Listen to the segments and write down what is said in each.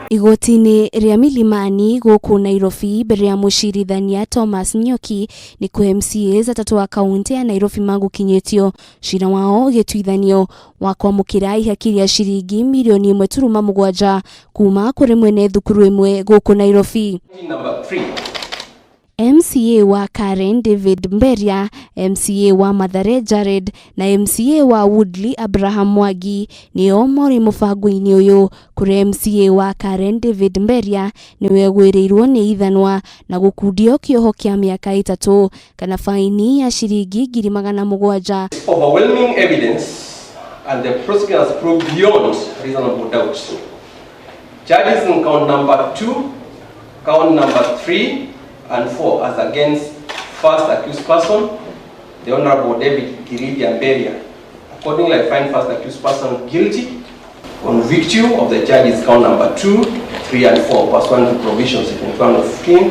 Igoti-inĩ rĩa Milimani gũkũ Nairobi mbere ya mũcirithania Thomas Nyoki nĩkuo MCAs atatũ a kaunti ya Nairobi magũkinyĩtio cira wao ũgĩtuithanio wa kwamũkĩra ihaki rĩa ciringi mirioni 1.7 kuma kũrĩ mwene thukuru ĩmwe gũkũ Nairobi. Number 3. MCA wa Karen David Mberia, MCA wa Mathare Jared na MCA wa Woodley Abraham Mwangi nĩo morĩ mũbango-inĩ ũyũ, kũrĩa MCA wa Karen David Mberia nĩwe ũgwĩrĩirwo nĩ ithanwa na gũkundio kĩoho kĩa mĩaka 3 kana faini ya ciringi 700,000. Overwhelming evidence and the prosecutor has proved beyond reasonable doubt. Charges in count number 2, count number 3 and 4 as against first accused person, the Honorable David Kirigia Mberia. Accordingly, I find first accused person guilty, convict you of the charges count number 2, 3 and 4 pursuant to provisions in count 15 of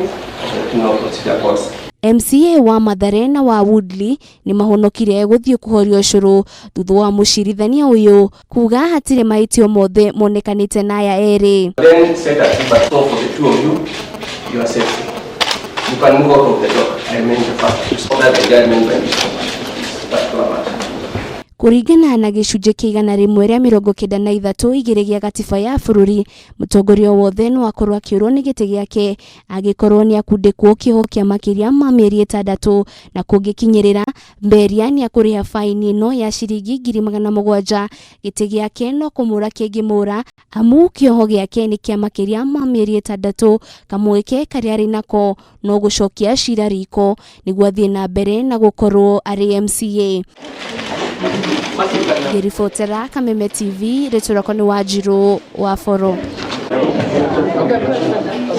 the Criminal Procedure Codes. MCA wa Mathare na wa Woodley nĩ mahonokire gũthiĩ kũhorio ũcũrũ thutha wa mũcirithania ũyũ kuga hatirĩ mahĩtio mothe monekanĩte na aya erĩ. Then set a but so for the two of you, you are safe. You can move out of the dock. I remain the first accused. Order the judgment by this particular matter. Kũringana na gĩcunjĩ kĩa 193(2) gĩa gatiba ya bũrũri, mũtongoria wothe no akorwo akĩũrwo nĩ gĩtĩ gĩake angĩkorwo nĩ akundĩkwo kĩoho kĩa makĩria ma mĩeri 6, na kũngĩkinyĩrĩra Mberia nĩ akũrĩha faini ĩno ya ciringi 700,000. Gĩtĩ gĩake no kũmũra kĩngĩmũra, amu kĩoho gĩake nĩ kĩa makĩria ma mĩeri 6. Kamweke karĩa arĩ nako no gũcokia cira riko nĩguo athiĩ na mbere na gũkorwo arĩ MCA. Ngĩribotera Kameme TV, rĩtwa rĩakwa nĩ Wanjirũ wa Boro.